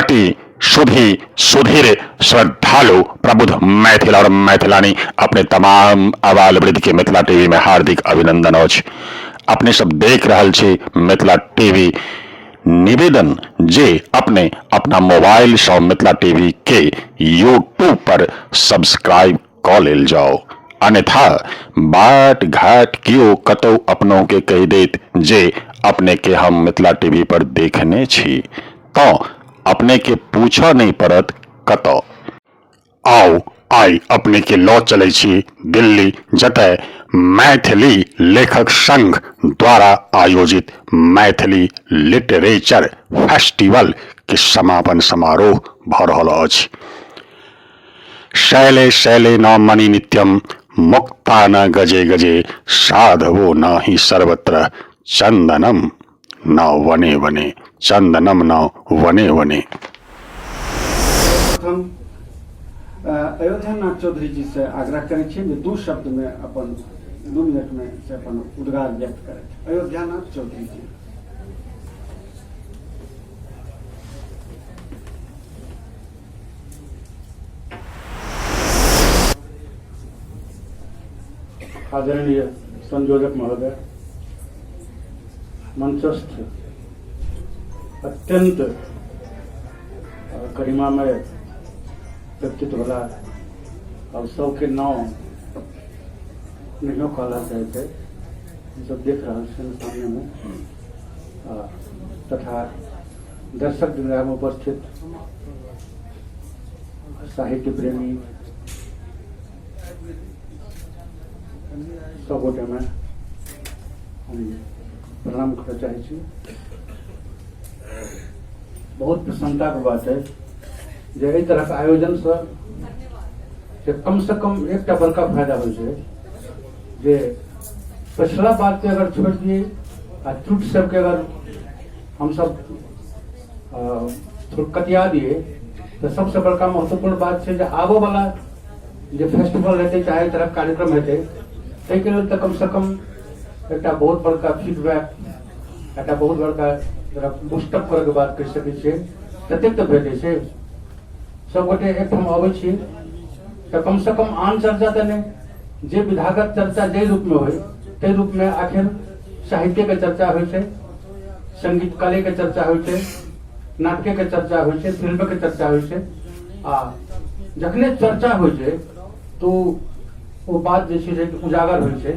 अति सुधी सुधीर श्रद्धालु प्रबुद्ध मैथिल और मैथिलानी अपने तमाम आबाल वृद्ध के मिथिला टीवी में हार्दिक अभिनंदन अछि। अपने सब देख रहल छी मिथिला टीवी। निवेदन जे अपने अपना मोबाइल सँ मिथिला टीवी के यूट्यूब पर सब्सक्राइब कऽ लेल जाओ, अन्यथा बाट घाट केओ कतौ अपनों के कहि देत जे अपने के हम मिथिला टीवी पर देखने छी तँ अपने के पूछऽ नहि पड़त कतऽ। आउ आइ अपने के लऽ चलै छी दिल्ली, जतय मैथिली लेखक संघ द्वारा आयोजित मैथिली लिटरेचर फेस्टिवल के समापन समारोह भऽ रहल अछि। शैले शैले न मणि नित्यम मुक्ता न गजे गजे साधवो न ही सर्वत्र चंदनम न वने वने चंदनम न वने वने। प्रथम अयोध्या नाथ चौधरी जी से आग्रह करै छी जे दू शब्द में अपन 2 मिनट में से अपन उद्गार व्यक्त करथि। अयोध्या नाथ चौधरी जी। आदरणीय संयोजक महोदय, मंचस्थ अत्यंत गरिमामय व्यक्तित्व वाला और सबके नाम नहियो कहला चाहे थे, सब देख रहा सामने में, तथा दर्शक दीर्घा में उपस्थित साहित्य प्रेमी सब गोटे में हम प्रणाम करऽ चाहै छी। बहुत प्रसन्नताके बात है जे एहि तरहके आयोजनसँ से कम से कम एकटा बड़का फायदा होइ छै जे पिछला बातके अगर छोड़ि दियै आ त्रुटि सबके अगर हमसब कतिया दिए तऽ सबसँ बड़का महत्वपूर्ण बात छै जे आबऽ वाला जे फेस्टिवल हेतै चाहे एहि तरहक कार्यक्रम हेतै ताहिके लेल तऽ कमसँ कम एकटा बहुत बड़का फीडबैक, एकटा बहुत बड़का बूस्टअप करैके बात कहि सकै छियै, ततेक तऽ भेटै छै। सबगोटे एकठाम अबै छी तऽ कमसँ कम आन चर्चा तऽ नहि, जे विधागत चर्चा जाहि रूपमे होइ ताहि रूपमे आखिर साहित्यके चर्चा होइ छै, संगीत कले के चर्चा होइ छै, नाटके के चर्चा होइ छै, फिल्म के चर्चा होइ छै। आ जखने चर्चा होइ छै तो ओ बात जे छै से उजागर होइ छै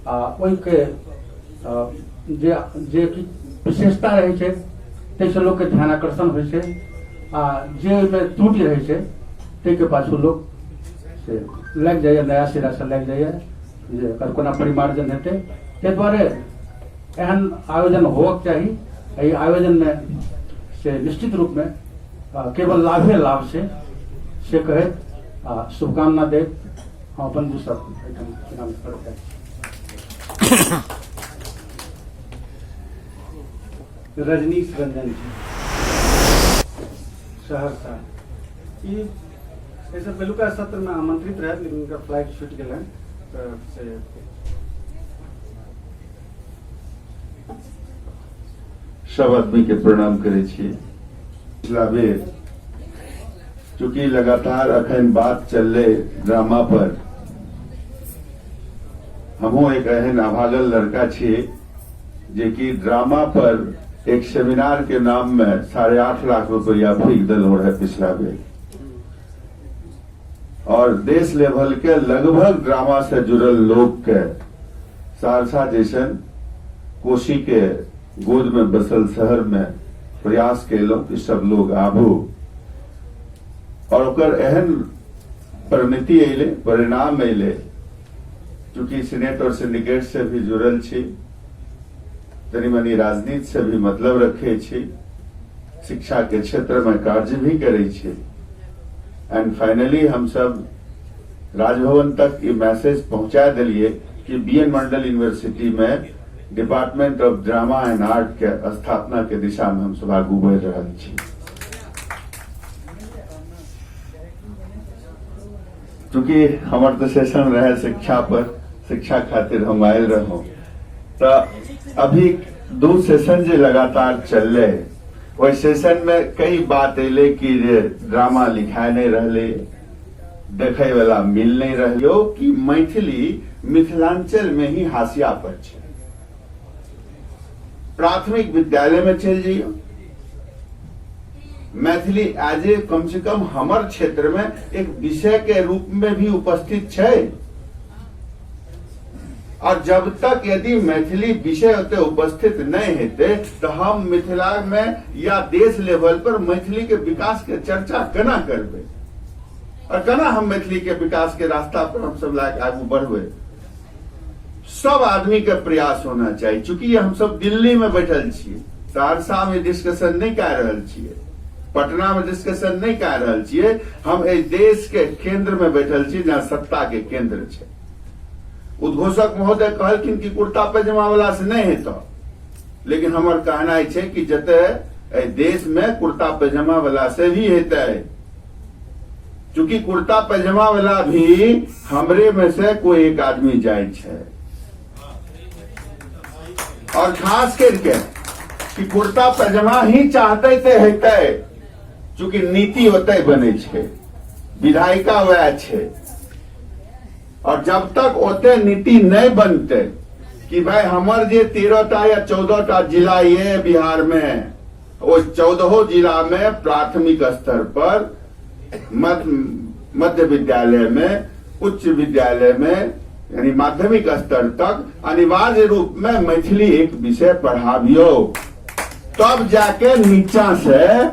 आ ओहिके जे जे कि विशेषता रहै छै ताहिसँ लोकके ध्यान आकर्षण होइ छै आ जे ओहिमे त्रुटि रहै छै ताहिके पाछू लोक से लागि जाइए, नया सिरासँ लागि जाइए जे एकर कोना परिमार्जन हेतै। ताहि दुआरे एहन आयोजन होबक चाही। एहि आयोजनमे से निश्चित रूपमे केवल लाभे लाभ छै से कहैत आ शुभकामना दैत हम अपन दू शब्द एहिठाम विराम करऽ चाहै छी। रजनीश रंजन जी, सहरसा। ई एहिसँ पहिलुका सत्रमे आमंत्रित रहथि लेकिन हुनकर फ्लाइट छूटि गेलनि तऽ से सब आदमी के प्रणाम करै छी। पिछला बेर चूंकि लगातार अखन बात चललै ड्रामा पर, हमहूँ एक एहन अभागल लड़का छी जे कि ड्रामा पर एक सेमिनार के नाम में 8.5 लाख रुपया फेंक देलहुँ रहे पिछला बेर, और देश लेवल के लगभग ड्रामा से जुड़ल लोग के सहरसा जैसन कोसी के गोद में बसल शहर में प्रयास केलहुँ कि सब लोग आबू, और ओकर एहन परिणति अयलै, परिणाम अयलै। चूंकि सीनेट और सिंडिकेट से भी जुड़ल छी, तनी मनी राजनीति से भी मतलब रखे छी, शिक्षा के क्षेत्र में कार्य भी करै छी, एंड फाइनली हम सब राजभवन तक ये मैसेज पहुंचा दिलिए कि बी एन मंडल यूनिवर्सिटी में department of drama and art के स्थापना के दिशा में हम सब आगू बढ़ रहा छी। चूंकि हमर तो सेशन रहे शिक्षा पर, शिक्षा खातिर हम आयल रहूं, तो अभी 2 सेशन जे लगातार चलले ओहि सेशन में कई बात एलै कि जे ड्रामा लिखाय नहीं रहलै, देखै वाला मिल नहीं रहलै कि मैथिली मिथिलांचल में ही हाशिया पर छै। प्राथमिक विद्यालय में चलि जइयौ, मैथिली एज ए कम से कम हमर क्षेत्र में एक विषय के रूप में भी उपस्थित छै। और जब तक यदि मैथिली विषय ओते उपस्थित नहीं हेतै तो हम मिथिला में या देश लेवल पर मैथिली के विकास के चर्चा केना करबै और केना हम मैथिली के विकास के रास्ता पर हम सब लायक आगू बढ़बै। सब आदमी के प्रयास होना चाहिए। चूंकि हम सब दिल्ली में बैठल छियै, सहरसा में डिस्कशन नहीं कए रहल छियै, पटना में डिस्कशन नहीं कए रहल छियै, हम एहि देश के केंद्र में बैठल छी जहां सत्ता के केंद्र छै। उद्घोषक महोदय कहलखिन कि कुर्ता पैजामा वाला से नहीं हेतौ, लेकिन हमर कहनाइ छै कि जते एहि देश में कुर्ता पैजामा वाला से भी हेतै, चूंकि कुर्ता पैजामा वाला भी हमरे में से कोई एक आदमी जाय छै। और खास करके कि कुर्ता पैजामा ही चाहते ते हेतै, चूंकि नीति ओतै बनै छै, विधायिका वएह छै। और जब तक ओते नीति नहीं बनते कि भाई हमर जे 13 टा या 14 टा जिला ये बिहार में, ओ 14 जिला में प्राथमिक स्तर पर मध्य विद्यालय में, उच्च विद्यालय में, यानी माध्यमिक स्तर तक अनिवार्य रूप में मैथिली एक विषय पढ़ाबियो, तब जाके नीचा से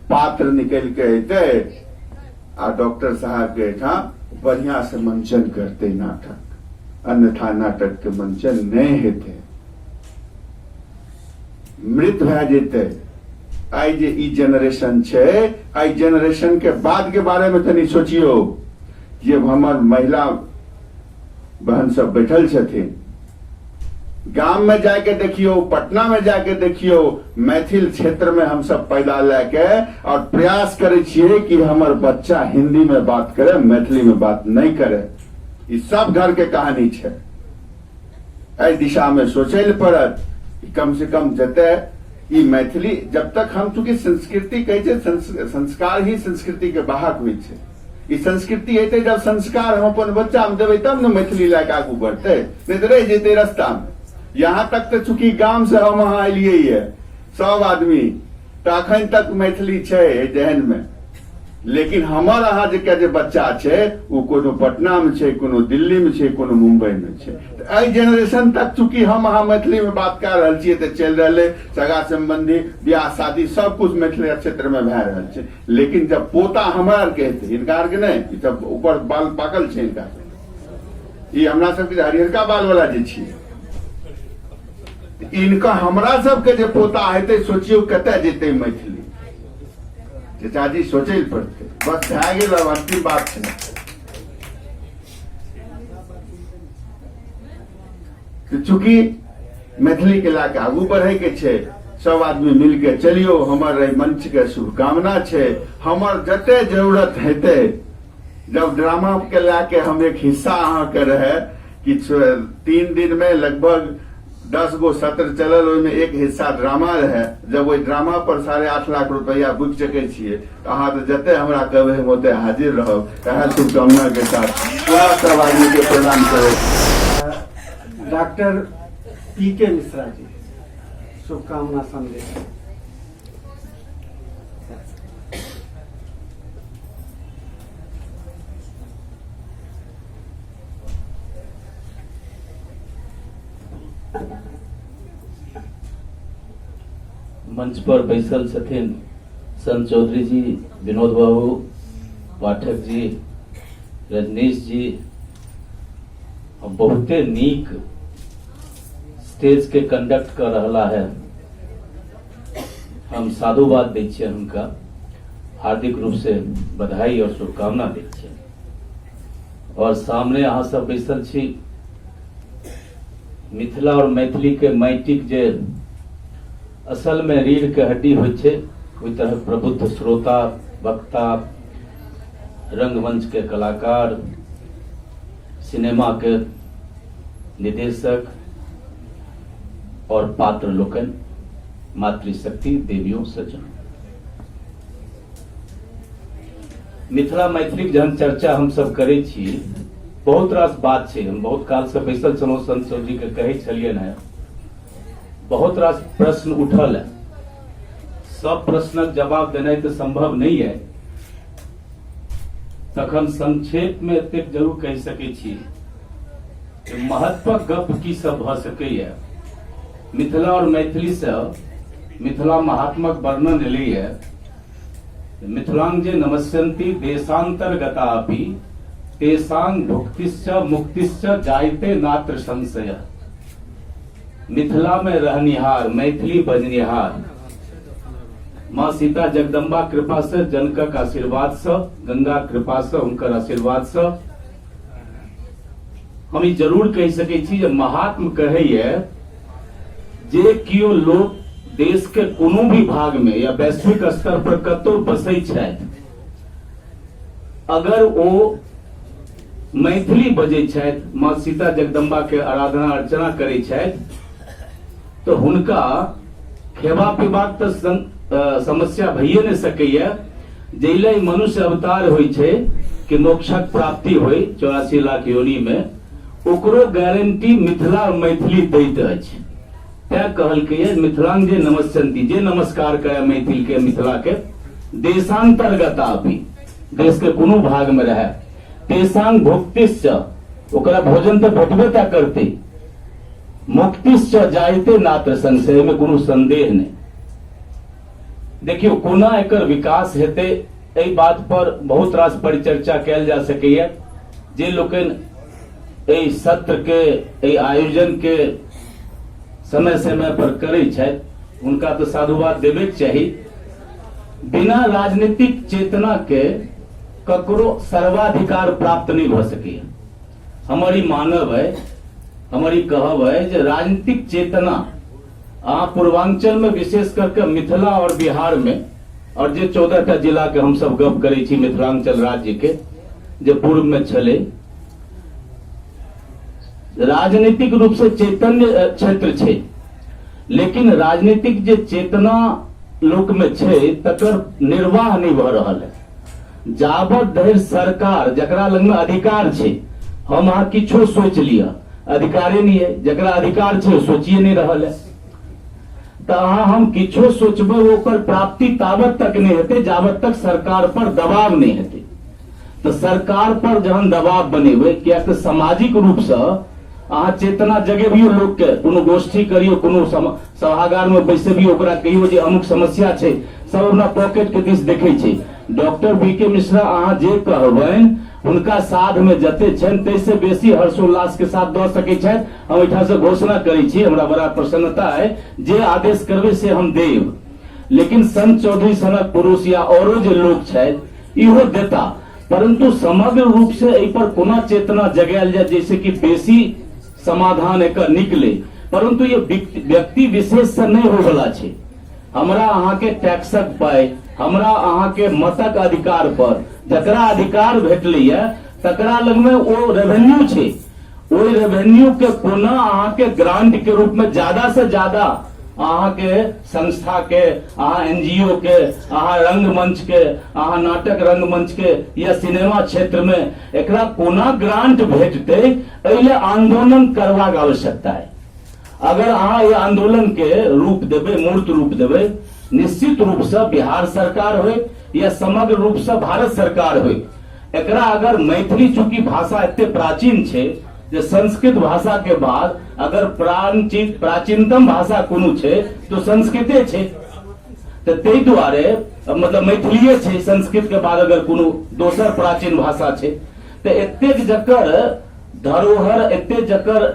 पात्र निकल के अयतै आ डॉक्टर साहब के एहिठाम बढ़िया से मंचन करते नाटक, अन्यथा नाटक के मंचन नहीं हेतै, मृत भए जेतै। आइ जे ई जेनरेशन छै, एहि जेनरेशन के बाद के बारे में तनी सोचियो। जे हमर महिला बहन सब बैठल छथिन, गाम में जाके देखियो, पटना में जाके देखियो, मैथिल क्षेत्र में हम सब पैदा लए और प्रयास करे छियै कि हमर बच्चा हिंदी में बात करे, मैथिली में बात नहीं करे। ई सब घर के कहानी छै। एहि दिशा में सोचै लए पड़त कि कम से कम जते ई मैथिली, जब तक हम चूंकि संस्कृति कहै छै, संस्कार ही संस्कृति के वाहक होइ छै। ई संस्कृति हेतै जब संस्कार हम अपन बच्चा में देबै तब ने मैथिली लए के आगू बढ़तै, नहीं तऽ रहि जेतै रास्ता में। यहाँ तक तऽ चूंकि गाम से हम अहाँ एलियै ये सब आदमी, तऽ अखन तक मैथिली छै एहि जहन में। लेकिन हमर अहाँ जे के जे बच्चा छै ओ कोनो पटना में छै, कोनो दिल्ली में छै, कोनो मुंबई में छै। तऽ एहि जेनरेशन तक चूंकि हम अहाँ मैथिली में बात कए रहल छियै तऽ चलि रहलै, सगा संबंधी ब्याह शादी सब कुछ मैथिली क्षेत्र में भए रहल छै। लेकिन जब पोता हमरा आरके हेतै, हिनका आरके नहि, ई सब ऊपर बाल पाकल छै हिनका, ई हमरा सबके हरियरका बाल वाला जे छियै, इनका हमरा सबके जे पोता हेतै, सोचियौ कतऽ जेतै मैथिली। चचाजी सोचै लए पड़तै। बस भए गेल, आब अंतिम बात छै। तऽ चूँकि मैथिली के लए के आगू बढ़े के छै, सब आदमी मिल के चलियो। हमर एहि मंच के शुभकामना छै। हमर जते जरूरत हेतै, जब ड्रामा के लए के हम एक हिस्सा अहाँके रहे कि 3 दिन में लगभग 10 गो सत्र चलल, ओहिमे एक हिस्सा ड्रामा रहे। जब ओहि ड्रामा पर 8.5 लाख रुपया बुकि सकै छियै तऽ अहाँ तऽ जते हमरा कहबै हम ओते हाजिर रहब। इएह शुभकामना के साथ पूरा सब आदमी के प्रणाम करै। डॉक्टर पी के मिश्रा जी, शुभकामना संदेश। मंच पर बैसल छथिन संत चौधरी जी, विनोद बाबू, पाठक जी, रजनीश जी, बहुते नीक स्टेज के कंडक्ट कर रहला है। हम साधुवाद दै छियनि हुनका, हार्दिक रूप से बधाई और शुभकामना दै छियनि। और सामने अहाँ सब बैसल छी, मिथिला और मैथिली के माटिक जे असल में रीढ़ के हड्डी होइ छै, ओहि तरह प्रबुद्ध श्रोता, वक्ता, रंगमंच के कलाकार, सिनेमा के निदेशक और पात्र लोकनि, मातृशक्ति देवियों सज्जन। मिथिला मैथिलीक जहन चर्चा हम सब करै छी, बहुत रास बात छै। हम बहुत काल से बैसल छलहुँ, संत चौधरी के कहै छलियनि हेँ, बहुत रास प्रश्न उठल है। सब प्रश्नक जवाब देनाइ तऽ संभव नहि है, तखन संक्षेप में एतेक जरूर कहि सकै छी जे महत्वक गप की सब भऽ सकैए। मिथिला और मैथिली से मिथिला महात्मक वर्णन एलैए। मिथिलांग जे नमस्यन्ति देशांतर्गता अपि तेषां भुक्तिश्च मुक्तिश्च जायते नात्र संशय। मिथिला में रहनिहार, मैथिली बजनिहार, माँ सीता जगदम्बा कृपा से, जनकक आशीर्वाद से, गंगा कृपा से, हुनकर आशीर्वाद से हम ई जरूर कहि सकै छी जे महात्म कहैए जे केओ लोक देश के कोनो भी भाग में या वैश्विक स्तर पर कतौ बसै छथि, अगर ओ मैथिली बजै छथि, माँ सीता जगदम्बा के आराधना अर्चना करै छथि, तऽ हुनका खेबा पीबाक तऽ समस्या भइए नहि सकैए। जाहि लए मनुष्य अवतार होइ छै कि मोक्षक प्राप्ति होइ 84 लाख योनि में, ओकरो गारंटी मिथिला और मैथिली दैत अछि। तैं कहलकै मिथिलांग जे नमस्यंती, जे नमस्कार करे मैथिल के, मिथिला के, देशांतर्गता भी, देश के कोनो भाग में रहे, तेषांग भुक्तिश्च, ओकरा भोजन तऽ भेटबे टा करतै, मुक्तिश्च जायते नात्र संशय, में कोनो संदेह नहि। देखियौ कोना एकर विकास हेतै, एहि बात पर बहुत रास परिचर्चा कयल जा सकैए। जे लोकनि एहि सत्र के, एहि आयोजन के समय समय पर करै छथि, हुनका तऽ साधुवाद देबे के चाही। बिना राजनीतिक चेतना के ककरो सर्वाधिकार प्राप्त नहीं भऽ सकैए। हमर ई मानब है, हमर ई कहब है जे राजनीतिक चेतना अहाँ पूर्वांचल में, विशेष करके मिथिला और बिहार में, और जे 14 टा जिला के हम सब गप करै छी मिथिलांचल राज्य के जे पूर्व में छलै, राजनीतिक रूप से चैतन्य क्षेत्र छै, लेकिन राजनीतिक जे चेतना लोक में छै तकर निर्वाह नहीं भऽ रहल है। जाबत धरि सरकार, जकरा लग में अधिकार छै, हम अहाँ किछो सोचि लिअ, अधिकारे नहीं है, जकरा अधिकार छै सोचिए नहीं रहल है, तऽ अहाँ हम किछो सोचबै ओकर प्राप्ति ताबत तक नहीं हेतै जाबत तक सरकार पर दबाव नहीं हेतै। तऽ सरकार पर जहन दबाव बनेबै, किएक तऽ सामाजिक रूपसँ अहाँ चेतना जगेबियौ लोकके, कोनो गोष्ठी करियौ, कोनो सभागारमे बैसेबियौ, ओकरा कहियौ जे अमुक समस्या छै, सब अपना पॉकेट के दिस देखै छै। डॉक्टर बी के मिश्रा अहाँ जे कहबनि हुनका साध में जते छनि ताहिसँ बेसी हर्षोल्लास के साथ दऽ सकै छथि। हम एहिठाम से घोषणा करै छी, हमरा बड़ा प्रसन्नता है, जे आदेश करबै से हम देब। लेकिन संत चौधरी सनक पुरुष या औरो जे लोक छथि इहो देता, परंतु समग्र रूप से एहि पर कोना चेतना जगायल जाय जैसे कि बेसी समाधान एकर निकले। परंतु ये व्यक्ति विशेष से नहीं होय वाला छै। हमरा अहाँ के टैक्सक पाइ, हमरा अहाँ के मतक अधिकार पर जकरा अधिकार भेटलैए तकरा लगमे ओ रेवेन्यू छै, ओहि रेवेन्यू के कोना अहाँ के ग्रांट के रूप में ज्यादा से ज्यादा अहाँ के संस्था के, अहाँ एनजीओ के, अहाँ रंगमंच के, अहाँ नाटक रंगमंच के या सिनेमा क्षेत्र में एकरा कोना ग्रांट भेटतै, एहि ले आंदोलन करबाक आवश्यकता है। अगर अहाँ एहि आंदोलन के रूप देबै, मूर्त रूप देबै, निश्चित रूप से बिहार सरकार होय या समग्र रूप से भारत सरकार होय, एकरा अगर मैथिली चूंकि भाषा एते प्राचीन छै जे संस्कृत भाषा के बाद अगर प्राचीनतम भाषा कोनो छै तो संस्कृते छै, तऽ ताहि दुआरे मतलब मैथिलीए छै संस्कृत के बाद अगर कोनो दोसर प्राचीन भाषा छै, तऽ एतेक जकर धरोहर, एते जकर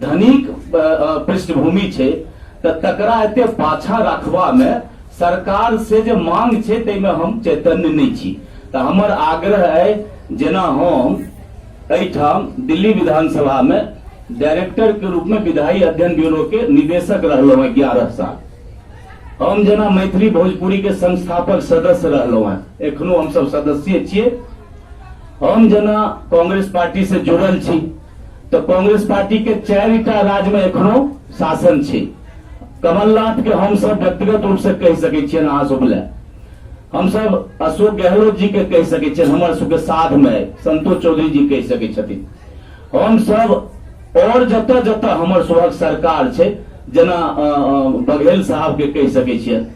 धनिक पृष्ठभूमि छै, तऽ तकरा एते पाछा राखबा में सरकार से जे मांग छै ताहिमे हम चैतन्य नहि छी। तऽ हमर आग्रह अइ, जेना हम एहिठाम दिल्ली विधानसभा में डायरेक्टर के रूप में विधायी अध्ययन ब्यूरो के निदेशक रहलहुँ हैं 11 साल, हम जेना मैथिली भोजपुरी के संस्थापक सदस्य रहलहुँ हैं, एखनो हम सब सदस्य छियै। हम जेना कांग्रेस पार्टी से जुड़ल छी तऽ कांग्रेस पार्टी के 4 राज्य में एखनो शासन छै। कमलनाथ के हमसब व्यक्तिगत रूप से कहि सकै छियनि अहाँ सब लए, हमसब अशोक गहलोत जी के कहि सकै छियनि, हमर सबके साथ में संतोष चौधरी जी कहि सकै छथिन। हमसब और जतऽ जतऽ हमर सबहक सरकार छै, जेना बघेल साहब के कहि सकै छियनि।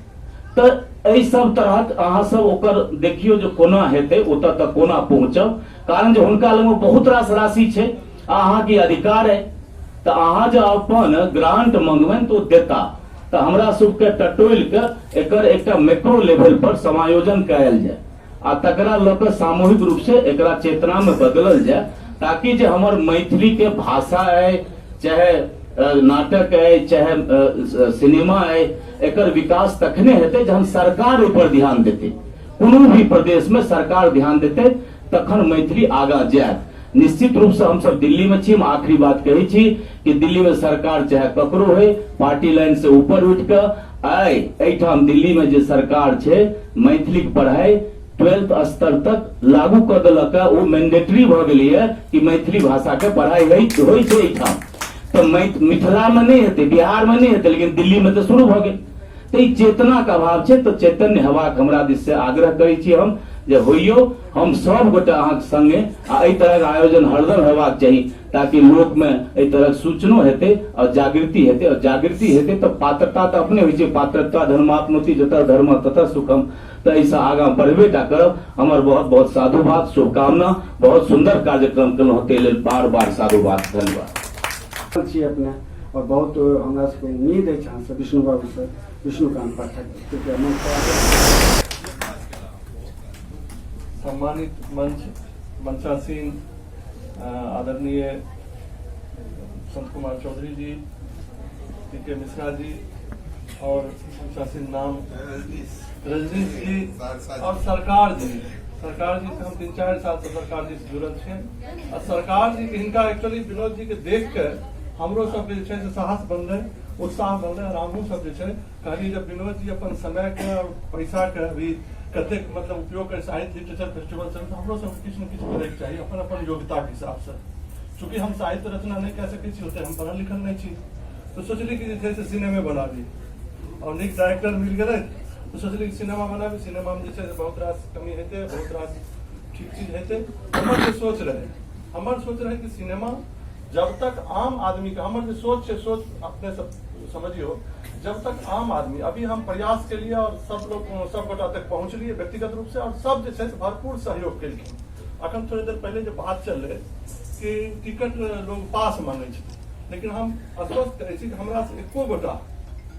तऽ एहि सब तरहक अहाँ सब ओकर देखियौ जे कोना हेतै, ओतऽ तक कोना पहुँचब, कारण जे हुनका लगमे बहुत रास राशि छै आ अहाँके अधिकार है, तऽ अहाँ जे अपन ग्रांट मंगबनि तऽ ओ देता। तऽ हमरा सबके टटोलि के एकर एकटा मैक्रो लेवल पर समायोजन कयल जाय आ तकरा लऽ कऽ सामूहिक रूप से एकरा चेतना में बदलल जाय, ताकि जे हमर मैथिली के भाषा है, चाहे नाटक है, चाहे सिनेमा है, एकर विकास तखने हेतै जहन सरकार ओहि पर ध्यान देतै। कोनो भी प्रदेश में सरकार ध्यान देतै तखन मैथिली आगाँ जायत। निश्चित रूप से हमसब दिल्ली में छी। हम आखिरी बात कहै छी कि दिल्ली में सरकार चाहे ककरो होय, पार्टी लाइन से ऊपर उठि कऽ आइ एहिठाम दिल्ली में जे सरकार छै मैथिलीक पढ़ाई 12th स्तर तक लागू कऽ देलक है, ओ मैंडेटरी भऽ गेलैए कि मैथिली भाषा के पढ़ाई होइ छै एहिठाम। तऽ मिथिला में नहि हेतै, बिहार में नहि हेतै, लेकिन दिल्ली में तऽ शुरू भऽ गेल। तऽ ई चेतना के अभाव छै। तऽ चैतन्य हेबाक हमरा दिस से आग्रह करै छी हम जे होइयो, हम सब गोटे अहाँके संगे, आ एहि तरहक आयोजन हरदम हेबाक चाही ताकि लोक में एहि तरहक सूचनो हेतै और जागृति हेतै, और जागृति हेतै तऽ पात्रता तऽ अपने होइ छै, पात्रता धर्माप्नोति जतः धर्म ततः सुखम। तऽ एहिसँ आगाँ बढ़बे टा करब। हमर बहुत बहुत साधुवाद, शुभकामना। बहुत सुंदर कार्यक्रम केलहुँ, ताहि लेल बार बार साधुवाद, धन्यवाद। छी अपने और बहुत हमरा सबके उम्मीद अछि अहाँसँ, विष्णु बाबूसँ, विष्णुकांत पाठक। कृपया मंच पर आबू। सम्मानित मंच मंचासीन आदरणीय संत कुमार चौधरी जी, पी के मिश्रा जी और मंचासीन नाम रजनीश जी और सरकार जी। सरकार जी से हम 3-4 साल से सरकार जी से जुड़ल छियनि आ सरकार जी के हिनका एक्चुअली विनोद जी के देख के हमरो सबके जे छै से साहस बनलै, उत्साह बनलै और हमहूँ सब जे छै कहलियै जब विनोद जी अपन समय के और पैसा के भी कतेक उपयोग कर साहित्य लिटरेचर फेस्टिवल सब, हमरो सबके किछु ने किछु करैके चाही अपन अपन योग्यताके हिसाबसँ। चूँकि हम साहित्य रचना नहि कए सकै छी, ओते हम पढ़ल लिखल नहि छी, तऽ सोचली कि जे छै से सिनेमे बनाबी और नीक डायरेक्टर मिल गेलै तऽ सोचली कि सिनेमा बनाबी। सिनेमामे जे छै से बहुत रास कमी हेतै, बहुत रास ठीक चीज हेतै। हमर जे सोच रहै, हमर सोच रहै कि सिनेमा जब तक आम आदमी के, हमर जे सोच छै, सोच अपने सब समझियो, जब तक आम आदमी, अभी हम प्रयास के लिए और सब लोग सब गोटा तक पहुँचलिए व्यक्तिगत रूप से और सब जे छै से भरपूर सहयोग केलखिन। अखन थोड़ी देर पहले जे बात चललै कि टिकट लोग पास मांगै छै, लेकिन हम आश्वस्त करै छी कि हमरा से एको गोटा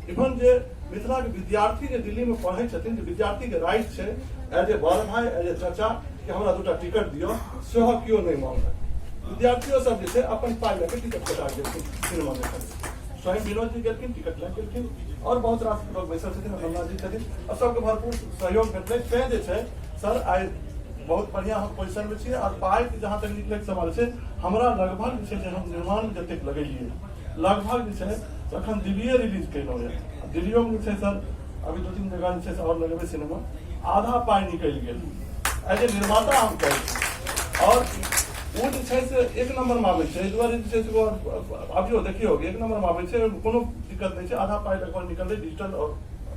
इवन जे मिथिला के विद्यार्थी जे दिल्ली में पढ़ै छथिन, जे विद्यार्थी के राइट छै एज ए बड़ भाई, एज ए चाचा कि हमरा दूटा टिकट दियौ, सेहो केओ नहि मांगलक। विद्यार्थियों सब जे छै अपन पाइ लऽ के टिकट कटा गेलखिन सिनेमा देखऽ। स्वयं विनोद जी गेलखिन, टिकट लऽ गेलखिन और बहुत रास लोग बैसल छथिन, अमरनाथ जी छथिन और सबके भरपूर सहयोग भेटलै। तें जे छै सर आइ बहुत बढ़िया हम पोजिशन में छी और पाइ के जहाँ तक निकलैके सवाल छै, हमरा लगभग जे छै से हम निर्माण में जतेक लगेलियै लगभग जे छै से अखन दिल्लीए रिलीज केलहुँ यऽ। दिल्लियोमे जे छै सर अभी 2-3 जगह जे छै से और लगेबै सिनेमा, आधा पाइ निकलि गेल एज ए निर्माता हम कहै छी। और ओ जे छै से एक नंबरमे आबै छै, एहि दुआरे जे छै से ओ अभियो देखियौ एक नंबरमे आबै छै, कोनो दिक्कत नहि छै। आधा पाइ लगभग निकललै डिजिटल और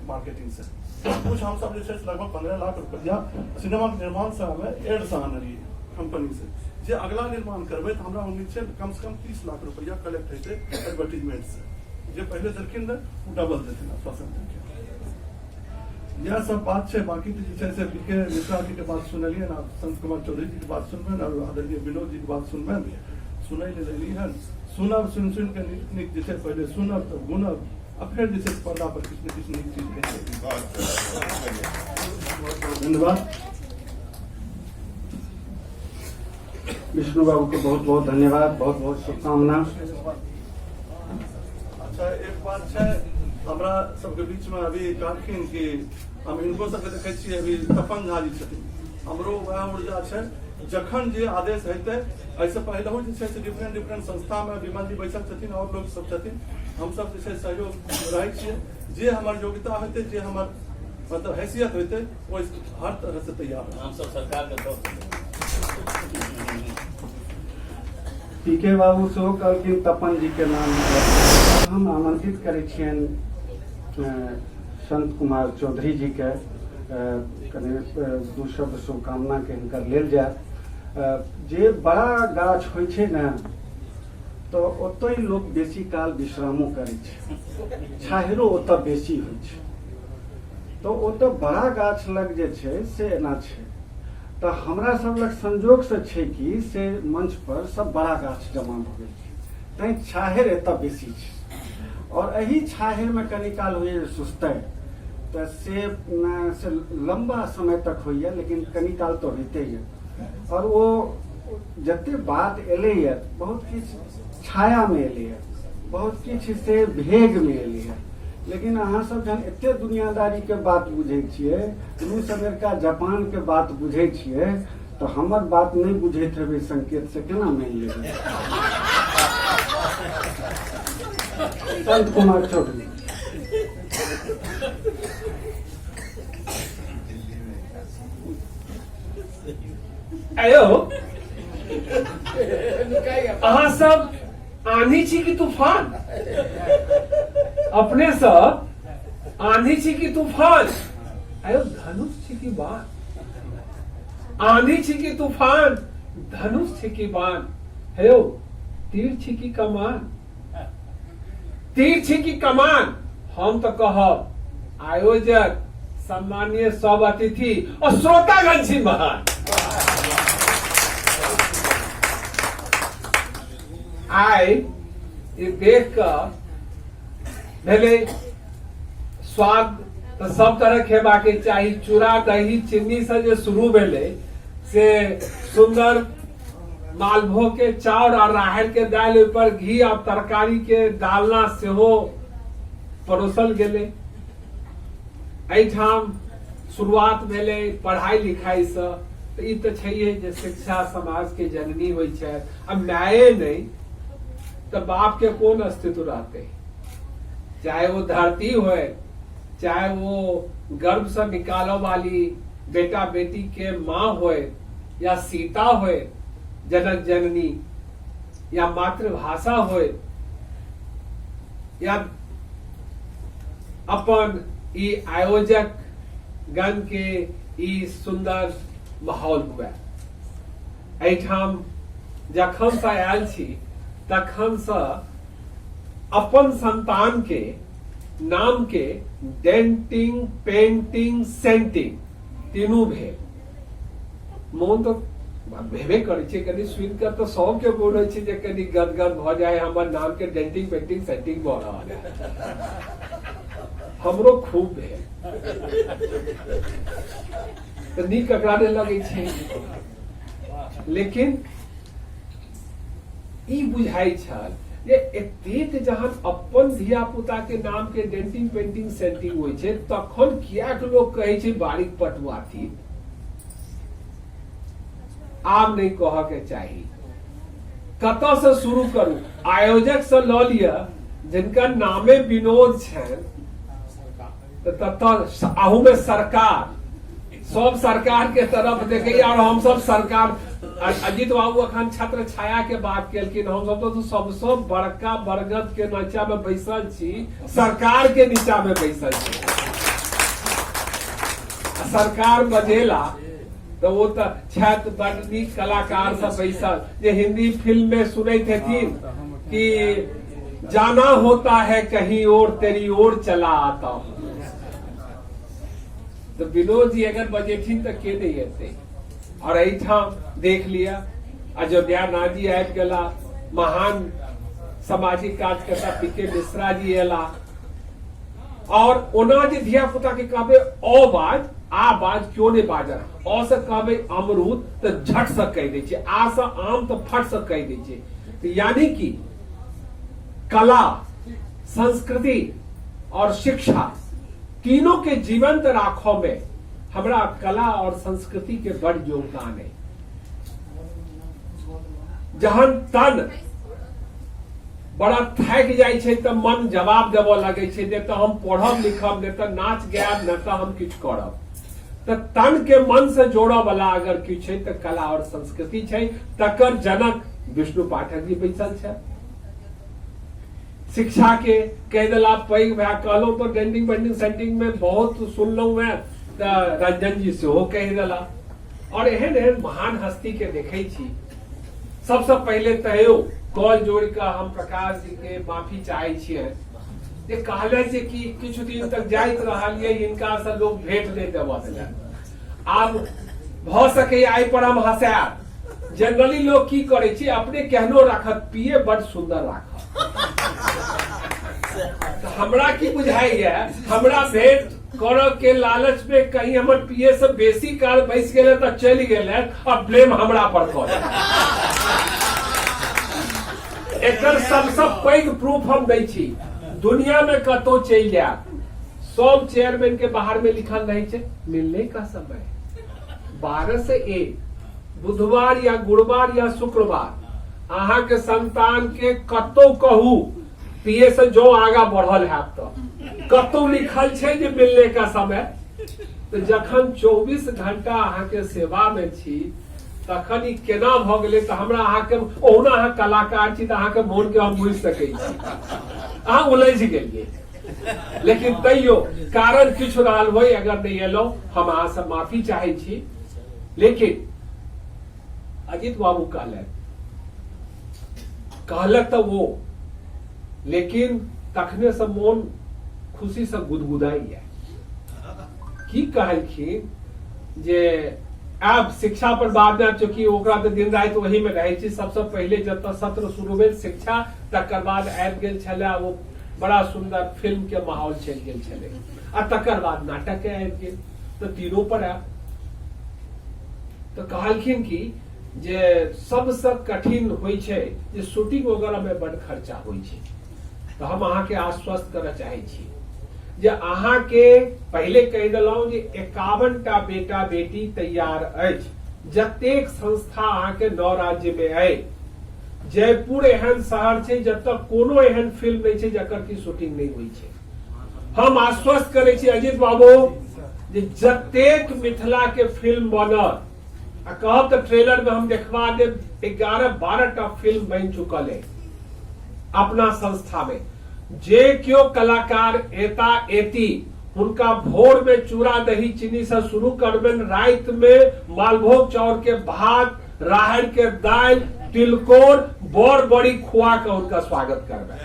मार्केटिंग से। कुछ हमसब जे छै से लगभग 15 लाख रुपया सिनेमाके निर्माण से हमे एड से आनलियै कंपनी से। जे अगला निर्माण करबै तऽ हमरा उम्मीद छै कम से कम 30 लाख रुपया कलेक्ट हेतै एडवर्टीजमेंट से। जे पहिले देलखिन रहे ओ डबल देथिन आश्वासन देलखिन। इएह सब बात छै। बाकी तऽ जे छै से पी के मिश्रा जी के बात सुनलियै ने, संत कुमार चौधरी जी के बात सुनबनि और आदरणीय विनोद जी के बात सुनबनि। सुनै लेल एली हन, सुनब, सुनि सुनि के नीक नीक जे छै पहिले सुनब तब गुनब आ फेर जे छै पर्दा पर किछु ने किछु नीक चीज हेतै। धन्यवाद विष्णु बाबू के, बहुत बहुत धन्यवाद, बहुत बहुत शुभकामना। अच्छा एक बात छै हमरा सबके बीच में अभी कहलखिन कि हम हिनको सबके देखै छियै, अभी तपन झा जी छथिन, हमरो वएह ऊर्जा छै। जखन जे आदेश हेतै, एहिसँ पहिलहु जे छै से डिफरेंट डिफरेंट संस्थामे विमल जी बैसल छथिन और लोग सब छथिन, हमसब जे छै सहयोग रहै छियै। जे हमर योग्यता हेतै, जे हमर मतलब हैसियत हेतै, ओहि हर तरह से तैयार। हमसब सरकार के तरफ पी के बाबू सेहो कहलखिन तपन जी के नाम। हम आमंत्रित करै छियनि संत कुमार चौधरी जी के कनि दू शब्द शुभकामना के हिनकर लेल जाय। जे बड़ा गाछ होइ छै ने तऽ ओतहि लोक बेसी काल विश्रामो करै छै, छाहरो ओतऽ बेसी होइ छै। तऽ ओतऽ बड़ा गाछ लग जे छै से एना छै। तऽ हमरा सब लग संजोगसँ छै कि से मंच पर सब बड़ा गाछ जमा भऽ गेल छै, तैं छाहरि एतऽ बेसी छै। और एहि छाहरिमे कनि काल होइए जे सुस्तै तऽ से लम्बा समय तक होइए, लेकिन कनि काल तऽ होइते यऽ। और ओ जते बात एलैए बहुत किछु छायामे एलैए, बहुत किछु से भेगमे एलैए। लेकिन अहाँ सब जहन एते दुनियादारीके बात बुझै छियै, रूस अमेरिका जापानके बात बुझै छियै, तऽ हमर बात नहि बुझैत हेबै संकेत से केना मानि लेबै? संत कुमार चौधरी। आयो अहाँ सब आंधी छी कि तूफान? अपने सब आंधी छी कि तूफान? आयो धनुष छी कि बाण? आंधी छी कि तूफान, धनुष छी कि बाण? हे यौ तीर छी कि कमान? तीर छी कि कमान? हम तो कहब आयोजक सम्माननीय सब अतिथि और श्रोतागण छी महान। आइ ई देख कऽ भेलै स्वाद तऽ सब तरह खेबाके चाही। चूड़ा दही चीनी से जे शुरू भेलै से सुंदर मालभोग के चाउर और राहड़ के दालि, ओहि पर घी और तरकारी के डालना सेहो परोसल गेलै। एहिठाम शुरुआत भेलै पढ़ाई लिखाई से, तऽ ई तऽ छैहे जे शिक्षा समाज के जननी होइ छै। आ माये नहि तऽ बाप के कोन अस्तित्व रहतै? चाहे वो धरती होए, चाहे वो गर्भ से निकालो वाली बेटा बेटी के माँ होए, या सीता होए जनक जननी, या मातृभाषा होए, या अपन ई आयोजक गण के ई सुंदर माहौल हुए। एहिठाम जखन से आयल छी तखन से अपन संतान के नाम के डेंटिंग पेंटिंग सेंटिंग तीनू भेल। मोन तऽ भेबे करै छै, कनि सुनि कऽ तऽ सबके मोन होइ छै जे कनि गदगद भऽ जाय, हमर नाम के डेंटिंग पेंटिंग सेंटिंग भऽ रहल है। हमरो खूब भेल, तऽ नीक ककरा नहि लगै छै। लेकिन ई बुझाइ छल जे एतेक जहन अपन धिया पुता के नाम के डेंटिंग पेंटिंग सेंटिंग होइ छै तखन कियाक लोक कहै छै बारीक पटुआ थी। आब नहि कहऽ के चाही। कतऽ से शुरू करू? आयोजक से लऽ लिअ जिनका नामे विनोद छनि, तऽ ततऽ अहू में सरकार सब सरकार के तरफ देखैया। और हम सब सरकार अजित बाबू अखन छत्र छाया के बात केलखिन, हम सब तो सबसे बड़का बरगद के नीचा में बैसल छी, सरकार के नीचा में बैसल छी। सरकार बजेला तो वो तो छथि बड़ नीक कलाकार सब बैसल जे हिंदी फिल्म में सुनैत हेथिन कि जाना होता है कहीं और तेरी ओर चला आता हूं। तो विनोद जी अगर बजेथिन तो के नहीं एतै। और एहिठाम देख लिया अयोध्या नाथ जी आबि गेला, महान सामाजिक कार्यकर्ता पी के मिश्रा जी एला। और ओना जे धिया पुता के कहबै अ बाज आ बाज क्यों नहीं बाजत, अ से कहबै अमरूद तो झट से कहि दै छै, आ से आम तो फट से कहि दै छै। तो यानी कि कला संस्कृति और शिक्षा तीनों के जीवंत राखो में हमरा कला और संस्कृति के बड़ योगदान है। जहन तन बड़ा थाकि जाइ छै तऽ मन जवाब देबऽ लगै छै, नहि तऽ हम पढ़ब लिखब, नहि तऽ नाच गायब, नहि तऽ हम किछु करब। तऽ तन के मन से जोड़ऽ वाला अगर किछु छै तऽ कला और संस्कृति छै। तकर जनक विष्णु पाठक जी बैसल छै। शिक्षा के कहि देला पैघ भए कहलहुँ तऽ डेंडिंग बेंडिंग सेंटिंग में बहुत सुनलहुँ हेँ तऽ रंजन जी सेहो कहि देला। और एहन एहन महान हस्ती के देखै छी। सबसँ पहिले तैयो कॉल जोड़ि कऽ हम प्रकाश जी के माफी चाहै छियै जे कहले जे कि किछु दिन तक जाइत रहलियै, हिनका से लोग भेंट नहि देबऽ देलक। आब भऽ सकैए एहि पर हम हँसायब। जनरली लोग की करै छै, अपने केहनो राखत, पिए बड सुंदर राखत। तऽ हमरा की बुझाइया, हमरा भेंट करऽ के लालच में कहीं हमर पीए से बेसी काल बैस गेलै तऽ चलि गेलै आ ब्लेम हमरा पर कऽ। एकर सबसँ पैघ प्रूफ हम दै छी, दुनिया में कतौ चलि जायब, सब चेयरमैन के बाहर में लिखल रहै छै मिलने का समय 12 से 1, बुधवार या गुरुवार या शुक्रवार। अहाँ के संतान के कतौ कहू पीए से जो आगा बढ़ल हैत तऽ कतौ लिखल छै जे मिलने का समय। तऽ जखन 24 घंटा अहाँ के सेवा में छी तखन ई केना भऽ गेलै? तऽ हमरा अहाँके ओहुना अहाँ कलाकार छी तऽ अहाँके मोन के हम बुझि सकै छी, अहाँ उलझि गेलियै। लेकिन तैयो कारण किछु रहल होय, अगर नहि एलहुँ हम अहाँ से माफी चाहै छी। लेकिन अजित बाबू कहलक कहलक तऽ वो, लेकिन तखने से मोन खुशी से गुदगुदाइया। की कहलखिन जे आब शिक्षा पर बाद में, चूंकि ओकरा तऽ दिन राति ओही में रहै छी। सबसे पहिले जतऽ सत्र शुरू भेल शिक्षा, तकर बाद आबि गेल छलै ओ बड़ा सुंदर फिल्म के माहौल चलि गेल छलै, आ तकर बाद नाटक के आबि गेल, तऽ तीनों पर आयब। तऽ कहलखिन कि जे सबसँ कठिन होइ छै जे शूटिंग वगैरह में बड खर्चा होइ छै। तऽ हम अहाँके आश्वस्त करऽ चाहै छी जे अहाँके पहिले कहि देलहुँ जे 51 टा बेटा बेटी तैयार अछि। जतेक संस्था अहाँके 9 राज्य में अइ, जयपुर एहन शहर छै जतऽ कोनो एहन फिल्म नहि छै जकर की शूटिंग नहि होइ छै। हम आश्वस्त करै छी अजित बाबू जे जतेक मिथिला के फिल्म बनत, आ कहब तऽ ट्रेलर में हम देखबा देब, 11-12 टा फिल्म बनि चुकल है अपना संस्था में। जे केओ कलाकार एता एती, हुनका भोर में चूड़ा दही चीनी से शुरू करबनि, राति में मालभोग चाउर के भात, राहड़ के दालि, तिलकोर, बड़ बड़ी खुआ के हुनका स्वागत करबनि।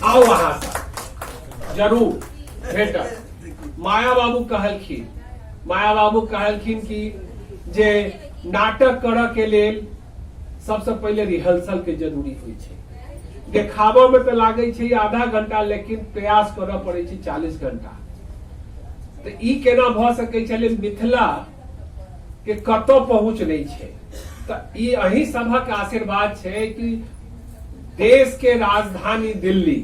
आउ अहाँ सब जरूर भेटत। माया बाबू कहलखिन, माया बाबू कहलखिन कि जे नाटक करऽ के लेल सबसे पहिले रिहर्सल के जरूरी होइ छै। देखाबऽ में तऽ लागै छै आधा घंटा, लेकिन प्रयास करऽ पड़ै छै 40 घंटा। तऽ ई केना भऽ सकै छलै? मिथिला के कतौ पहुँच नहि छै। तऽ ई अही सभक आशीर्वाद छै कि देश के राजधानी दिल्ली,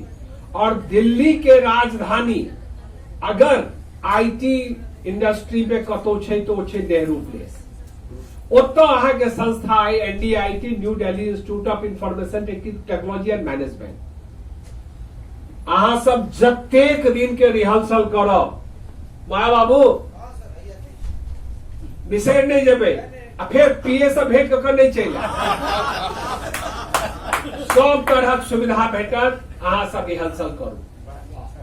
और दिल्ली के राजधानी अगर IT industry में कतौ छै तो ओ छै नेहरू प्लेस। ओतऽ अहाँके संस्था अइ NDIT, new Delhi institute of information technology and management. अहाँ सब जतेक दिन के रिहर्सल करब, माया बाबू बिसरि नहि जेबै, आ फेर पीए से भेंट कऽ के नहि चलि आयब। सब तरहक सुविधा भेटत, अहाँ सब रिहर्सल करू,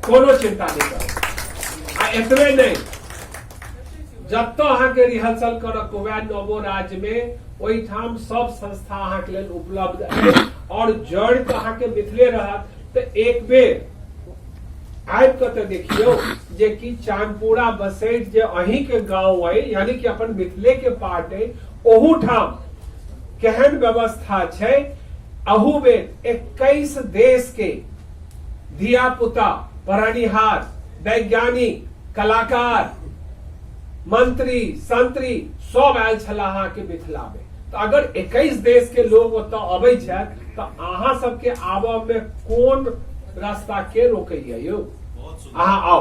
कोनो चिंता नहि करू। आ एतबे नहि, जतऽ अहाँके रिहर्सल करऽ के हुए नवो राज्य में, ओहिठाम सब संस्था अहाँके लेल उपलब्ध अछि। और जड़ तऽ अहाँके मिथिले रहत, तऽ एक बेर आबि कऽ तऽ देखियौ जे कि चांदपुरा बसैठ जे अहीं के गाँव अइ, यानी कि अपन मिथिले के पार्ट अइ, ओहू ठाम केहन व्यवस्था छै। अहू बेर 21 देश के धिया पुता, पढ़निहार, वैज्ञानिक, कलाकार, मंत्री, संत्री सब आयल छलाह अहाँके मिथिला में। तऽ अगर 21 देश के लोग ओतऽ अबै छथि तऽ अहाँ सबके आबऽ में कोन रास्ता के रोकैया यौ? अहाँ आउ,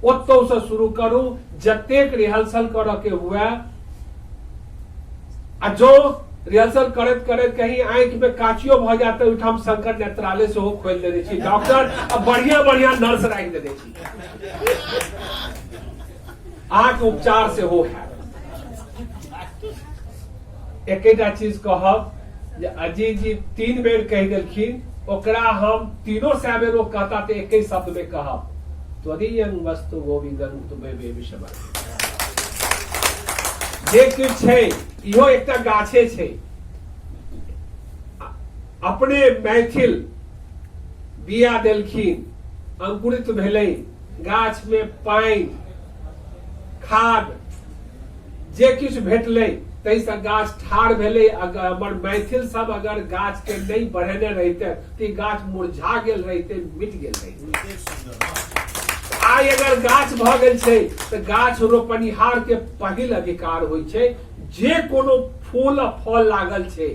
ओतौ से शुरू करू, जतेक रिहर्सल करऽ के हुए। आ जो रिहर्सल करैत करैत कहीं आँखि में काचियो भऽ जायत तऽ ओहिठाम शंकर नेत्रालय सेहो खोलि देने छी, डॉक्टर आ बढ़िया बढ़िया नर्स राखि देने छी, अहाँके उपचार सेहो हैत। एकेटा चीज कहब जे अजीत जी 3 बेर कहि देलखिन ओकरा हम तीनो सय बेर ओ कहता तऽ एके शब्द में कहब, त्वदीयं वस्तु गोविंदं तुमे विषम। जे किछु छै इहो एकटा गाछे छै। अपने मैथिल बिया देलखिन, अंकुरित भेलै, गाछ में पानि खाद जे किछु भेटलै ताहिसँ गाछ ठाढ़ भेलै। अगर हमर मैथिल सब अगर गाछ के नहि बढ़ेने रहिते तऽ ई गाछ मुरझा गेल रहिते, मिट गेल रहिते। आइ अगर गाछ भऽ गेल छै तऽ गाछ रोपनिहार के पहिल अधिकार होइ छै। जे कोनो फूल आ फल लागल छै,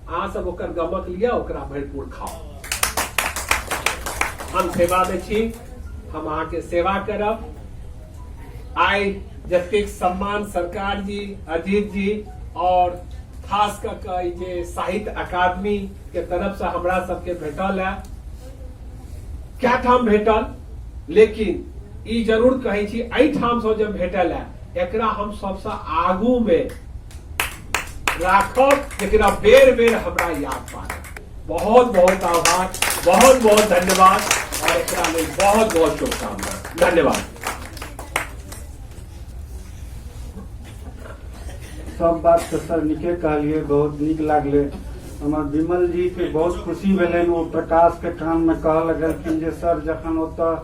अहाँ सब ओकर गमक लिअ, ओकरा भरपूर खाउ। हम सेवा में छी, हम अहाँके सेवा करब। आइ जतेक सम्मान सरकार जी, अजीत जी और खास कऽ के जे साहित्य अकादमी के तरफ से हमरा सबके भेटल है, क्या ठाम भेटल, लेकिन ई जरूर कहै छी एहिठाम से जब भेटल है एकरा हम सबसे आगू में राखब, लेकिन अब बेर बेर हमरा याद पारब। बहुत बहुत आभार, बहुत बहुत धन्यवाद और एकरा लेल बहुत बहुत शुभकामना। धन्यवाद। सब बात तऽ सर नीके कहलिए, बहुत नीक लागले। हमर विमल जी के बहुत खुशी भेलनि, ओ प्रकाश के कान में कहऽ लगलखिन जे सर जखन ओतऽ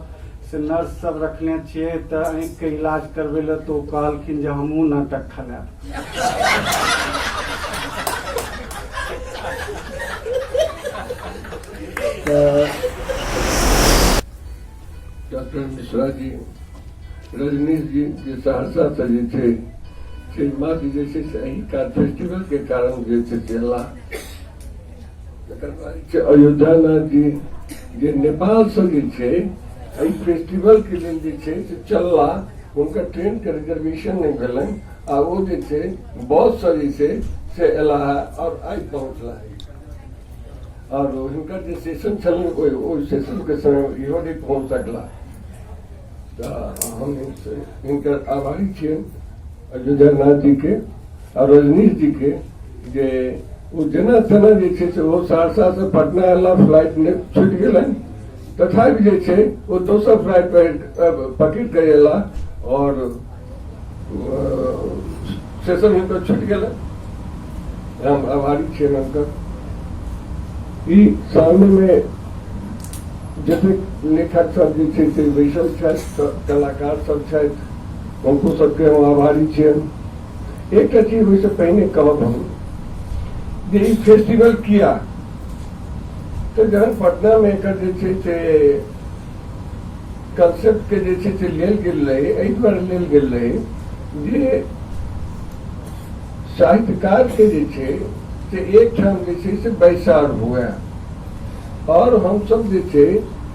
से नर्स सब रखने छियै तऽ आँखि के इलाज करबै लए, तऽ ओ कहलखिन जे हमहूँ नाटक खेलायब। तऽ डॉक्टर मिश्रा जी, रजनीश जी जे सहरसा से जे छै से मात्र जे छै से एहि कार फेस्टिवल के कारण जे छै से अयलाह। तकर बाद छै अयोध्या नाथ जी जे नेपाल से जे छै एहि फेस्टिवल के लेल जे छै से चलला, हुनकर ट्रेन के रिजर्वेशन नहि भेलनि आ ओ जे छै बस से जे छै से अयलाह और आइ पहुँचला। और हिनकर जे सेशन छलनि ओहि सेशन के समय इहो नहि पहुँच सकला। तऽ हम हिनकर आभारी छियनि अयोध्या नाथ जी के और रजनीश जी के जे ओ जेना तेना जे छै से ओ सहरसा से पटना अयला, फ्लाइट नहि छूटि गेलनि, तथापि जे छै ओ दोसर फ्लाइट पकड़ि कऽ अयला और सेशन हिनकर छूटि गेलनि। हम आभारी छियनि हुनकर। ई सामनेमे जतेक लेखक सब जे छै से बैसल छथि, कलाकार सब छथि, हुनको सबके हम आभारी छियनि। एकटा चीज ओहिसँ पहिने कहब हम जे ई फेस्टिवल किया, तऽ जहन पटनामे एकर जे छै से कंसेप्ट के जे छै से लेल गेल रहै, एहि दुआरे लेल गेल रहै जे साहित्यकार के जे छै से एकठाम जे छै से बैसार हुए और हमसब जे छै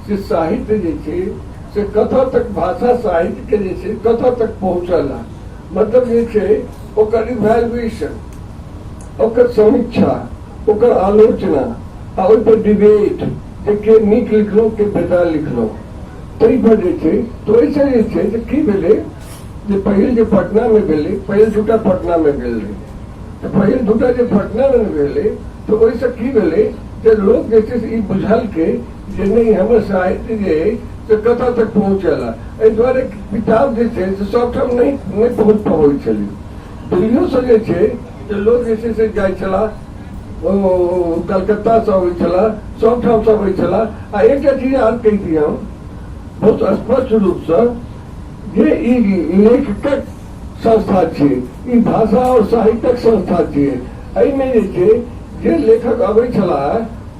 से साहित्य जे छै से कतऽ तक भाषा साहित्य के जे छै कतऽ तक पहुँचल है, मतलब जे छै ओकर इवेल्युएशन, ओकर समीक्षा, ओकर आलोचना आ ओहिपर डिबेट जे के नीक लिखलहुँ के बेजा लिखलहुँ, ताहि पर जे छै तऽ ओहिसँ जे छै से की भेलै जे पहिल जे पटनामे भेलै, पहिल दूटा पटनामे भेल रहै, तऽ पहिल दूटा जे पटनामे भेलै तऽ ओहिसँ की भेलै जे लोक जे छै से ई बुझलकै जे नहि हमर साहित्य जे अइ से कतऽ तक पहुँचल है। एहि दुआरे किताब जे छै से सबठाम नहि नहि पहुँच पबै छलै। दिल्लियोसँ जे छै से लोक जे छै से जाइ छलाह, ओ कलकत्तासँ अबै छलाह, सबठामसँ अबै छलाह। आ एकटा चीज आर कहि दी हम बहुत स्पष्ट रूपसँ जे ई लेखकक संस्था छियै, ई भाषा और साहित्यक संस्था छियै। एहिमे जे छै जे लेखक अबै छलाह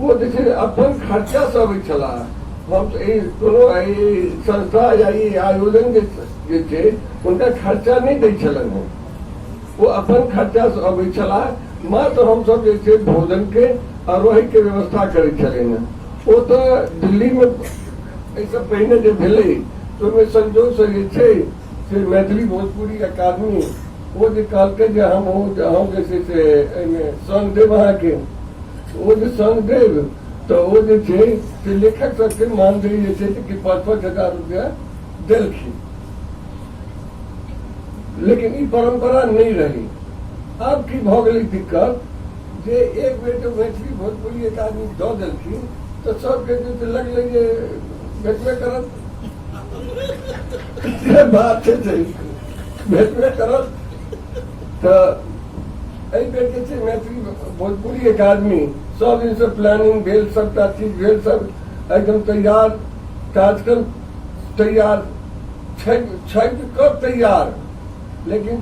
ओ जे छै अपन खर्चासँ अबै छलाह। हम ई कोनो ई संस्था या ई आयोजन जे जे छै हुनका खर्चा नहि दै छलनि हेँ, ओ अपन खर्चासँ अबै छलाह। मात्र हमसभ जे छै भोजनके आ रहैके व्यवस्था करै छलियनि हेँ। ओ तऽ दिल्लीमे एहिसँ पहिने जे भेलै तऽ ओहिमे संजोगसँ जे छै से मैथिली भोजपुरी अकादमी ओ जे कहलकै जे हम हम जे छै से एहिमे संग देब अहाँके, ओ जे संग देब तऽ ओ जे छै से लेखक सबके मानदेय जे छै कि 5-5 हजार रुपया देलखिन। लेकिन ई परम्परा नहि रही। आब की भऽ गेलै दिक्कत जे एक बेर जो मैथिली भोजपुरी अकादमी दऽ देलखिन तऽ सबके जे लगलै जे भेटबे करत से बात छै भेटबे करत। तऽ एहि बेर जे छै मैथिली भोजपुरी अकादमी सब दिनसँ प्लानिंग भेल, सबटा चीज भेल, सब एकदम तैयार, कार्यक्रम तैयार, छपि कऽ तैयार, लेकिन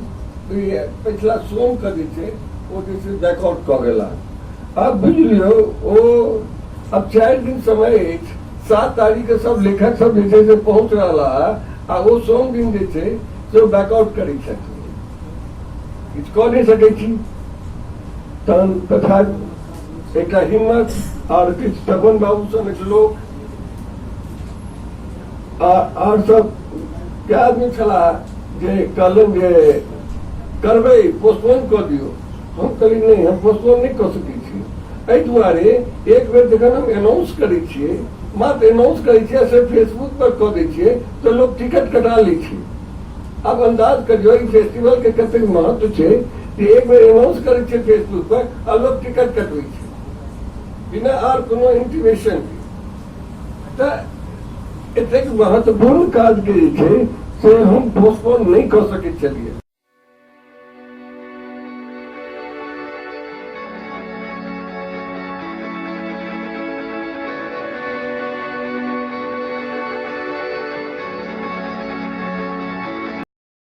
पछिला सोमके जे छै ओ जे छै बैकआउट कऽ गेला। आब बुझि लियौ ओ आब 4 दिन समय अछि, 7 तारीखके सब लेखक सब जे छै से पहुँच रहला आ ओ सोम दिन जे छै से ओ बैकआउट करै छथिन, किछु कऽ नहि सकै छी। तहन तथा एकटा हिम्मत आर किछु तपन बाबू सनक लोक आर सब के आदमी छलाह जे कहलनि जे करबै, पोस्टपोन कऽ दियौ। हम कहलियै नहि, हम पोस्टपोन नहि कऽ सकै छी। एहि दुआरे एक बेर जखन हम अनाउंस करै छियै, मात्र अनाउंस करै छियै, से फेसबुक पर कऽ दै छियै तऽ लोक टिकट कटा लै छै। आब अन्दाज करियौ ई फेस्टिवल के कतेक महत्व छै जे एक बेर अनाउंस करै छियै फेसबुक पर आ लोक टिकट कटबै छै बिना आर कोनो इंटीमेशन के। तऽ एतेक महत्वपूर्ण काज के जे छै से हम पोस्टपोन नहि कऽ सकैत छलियै।